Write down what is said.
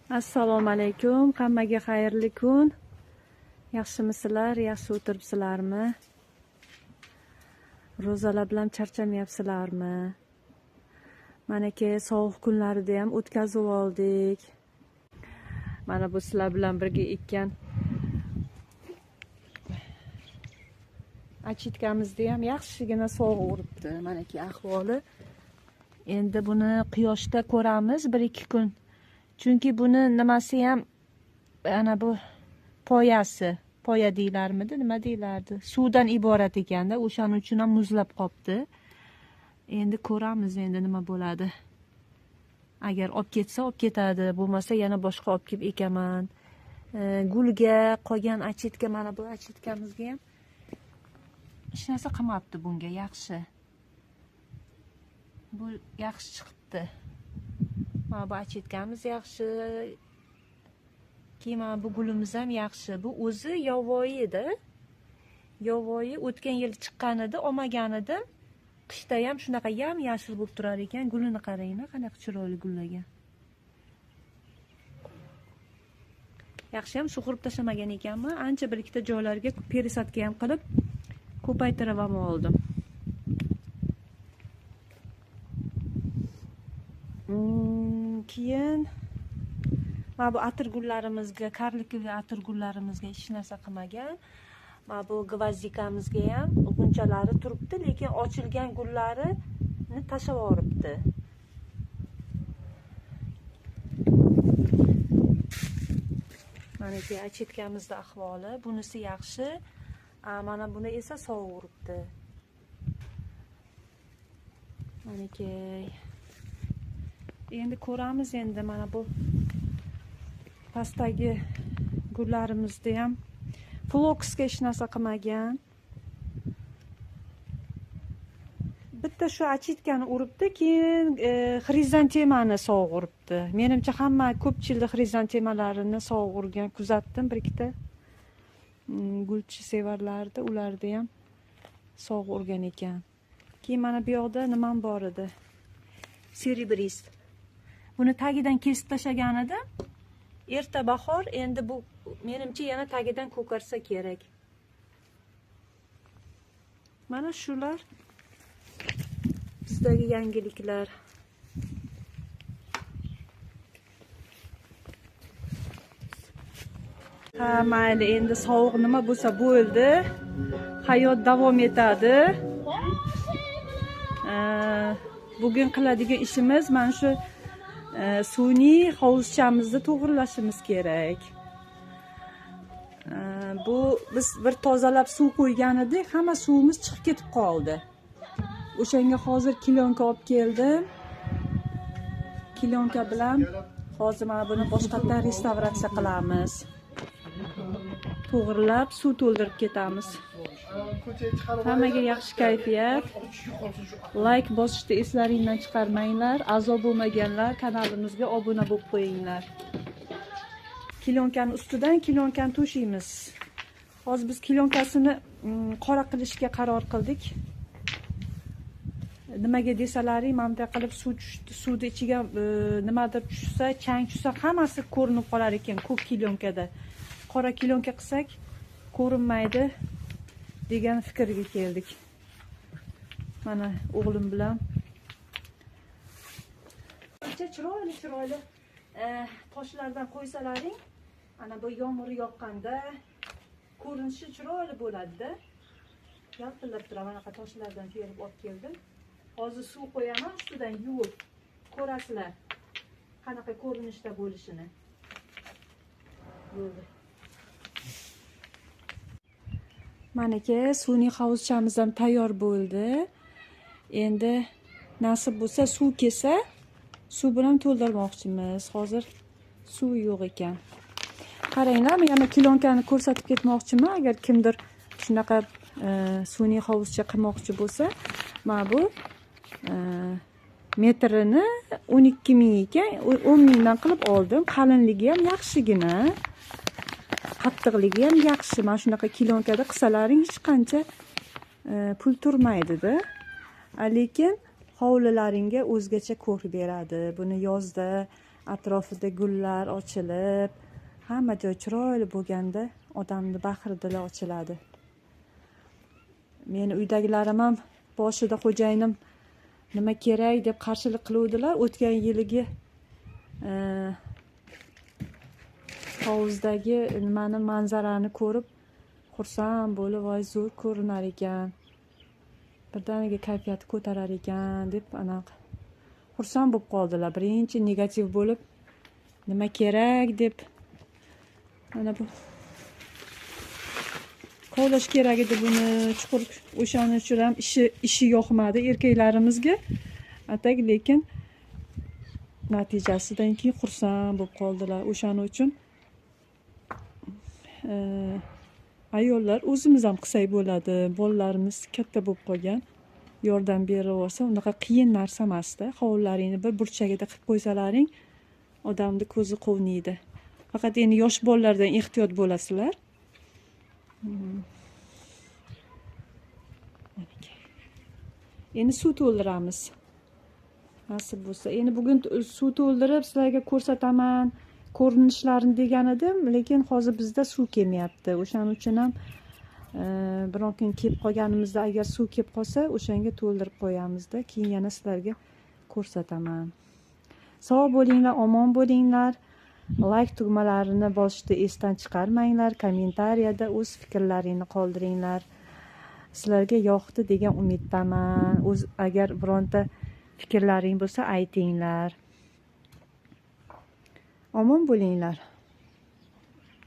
Assalomu alaykum, hammaga xayrli kun. Yaxshimisizlar, yaxshi o'tiribsizlarmi? Ro'zalar bilan charchamayapsizlarmi? Manaki sovuq kunlarida ham o'tkazib oldik. Mana bu sizlar bilan birga ekkan achitkamizda ham yaxshigina sovuq uribdi. Manaki ahvoli. Endi buni quyoshda ko'ramiz 1-2 kun. Chunki buni nimasi ham ana bu poyasi, poya deyilarmidi, nima deyilardi? Suvdan iborat ekanda, o'shaning uchun ham muzlab qopti. Endi ko'ramiz endi nima bo'ladi. Agar olib ketsa olib ketadi, bo'lmasa yana boshqa olib kelib ekaman. Gulga qolgan achitka, mana bu achitkamizga ham hech narsa qilmabdi bunga, yaxshi. Bu yaxshi chiqibdi. Mana bu achitkamiz yaxshi. Keyin mana bu gulimiz ham yaxshi. Bu o'zi yovvoyi edi. Yovvoyi o'tgan yil chiqqan edi, olmagan edim. Qishda ham shunaqa yam-yashil bo'lib turar ekan. Gulini qaranglar, qanaqa chiroyli gullagan. Yaxshi ham sug'urib tashlamagan ekanman. Ancha bir ikkita joylarga perisadka ham qilib ko'paytirib ham oldim. Keyin mana bu atir gullarimizga, karlikovый atir gullarimizga hech narsa qilmagan. Mana bu gvozdikamizga ham g'unchalari turibdi, lekin ochilgan gullarini tashlab yuboribdi. Mana bu achitkamizda ahvoli, bunisi yaxshi. Mana buni esa sovuq uribdi. Manaki endi ko'ramiz endi mana bu pastdagi gullarimizda ham floksga hech narsa qilmagan. Bitta shu achitkani uribdi, keyin xrizantemani sovuq uribdi. Menimcha hamma ko'pchilik xrizantemalarini sovuq urgan kuzatdim bir ikkita gulchi sevarlarda, ularda ham sovuq urgan ekan. Keyin mana bu yoqda nimam bor edi? Serebrist. Buni tagidan kesib tashlagan edim. Erta bahor, endi bu menimcha yana tagidan ko'karsa kerak. Mana shular bizdagi yangiliklar. Ha, mayli, endi sovuq nima bo'lsa bo'ldi. Hayot davom etadi. Bugun qiladigan ishimiz mana shu sun'iy hovuzchamizni to'g'rilashimiz kerak. Bu biz bir tozalab suv qo'ygan edik, hamma suvimiz chiqib ketib qoldi. O'shanga hozir kilonka olib keldim. Kilonka bilan hozir mana buni boshqatdan restavratsiya qilamiz. To'g'rilab suv to'ldirib ketamiz. Hammaga yaxshi kayfiyat. Like bosishni eslaringdan chiqarmanglar. A'zo bo'lmaganlar kanalimizga obuna bo'lib qo'yinglar. Kilonkani ustidan kilonkani to'shaymiz. Hozir biz kilonkasini qora qilishga qaror qildik. Nimaga desalaring, mana bunday qilib suv tushdi, suvni ichiga nimadir tushsa, chang tushsa, hammasi ko'rinib qolar ekan ko'k kilonkada. Qora kilonka qilsak ko'rinmaydi degan fikrga keldik. Mana o'g'lim bilan ancha chiroyli chiroyli toshlardan qo'ysalaring, ana bu yomg'ir yoqqanda ko'rinishi chiroyli bo'ladi-da. Yaltillab turadi, anaqa toshlardan terib olib keldim. Hozir suv qo'yaman, ustidan yuvib ko'rasizlar qanaqa ko'rinishda bo'lishini. Bo'ldi. Manaki sun'iy hovuzchamiz ham tayyor bo'ldi. Endi nasib bo'lsa suv kelsa, suv bilan to'ldirmoqchimiz. Hozir suv yo'q ekan. Qaranglar, men yana kilonkani ko'rsatib ketmoqchiman. Agar kimdir shunaqa sun'iy hovuzcha qilmoqchi bo'lsa, mana bu metrini 12 ming ekan, 10 mingdan qilib oldim. Qalinligi ham yaxshigina, qattiqligi ham yaxshi. Mana shunaqa kilonkada qilsalaring hech qancha pul turmaydi-da. Lekin hovlilaringga o'zgacha ko'rk beradi. Buni yozda Atrofida gullar ochilib, hamma joy chiroyli bo'lganda odamni bahri dili ochiladi. Meni uydagilarim ham boshida xo'jayinim nima kerak deb qarshilik qiluvdilar. O'tgan yilgi hovuzdagi nimani, manzarani ko'rib xursand bo'lib, voy, zo'r ko'rinar ekan, birdaniga kayfiyati ko'tarar ekan deb anaqa xursand bo'lib qoldilar. Birinchi negativ bo'lib, nima kerak deb, mana bu kovlash kerak edi buni chuqur, o'shaning uchun ham ishi yoqmadi erkaklarimizga atak, lekin natijasidan keyin xursand bo'lib qoldilar. O'shaning uchun ayollar o'zimiz ham qilsak bo'ladi, bolalarimiz katta bo'lib qolgan, yordam berib olsa, unaqa qiyin narsa emasda. Hovlilaringni bir burchagida qilib qo'ysalaring, odamni ko'zi quvnaydi. Faqat endi yosh bolalardan ehtiyot bo'lasizlar. Manaki. Endi suv to'ldiramiz, nasib bo'lsa. Endi bugun suv to'ldirib sizlarga ko'rsataman ko'rinishlarini degan edim, lekin hozir bizda suv kelmayapti. O'shaning uchun ham biron kun kelib qolganimizda, agar suv kelib qolsa, o'shanga to'ldirib qo'yamizda, keyin yana sizlarga ko'rsataman. Sog' bo'linglar, omon bo'linglar. Layk tugmalarini bosishni esdan chiqarmanglar, kommentariyada o'z fikrlaringni qoldiringlar. Sizlarga yoqdi degan umiddaman. O'z agar bironta fikrlaring bo'lsa, aytinglar. Omon bo'linglar.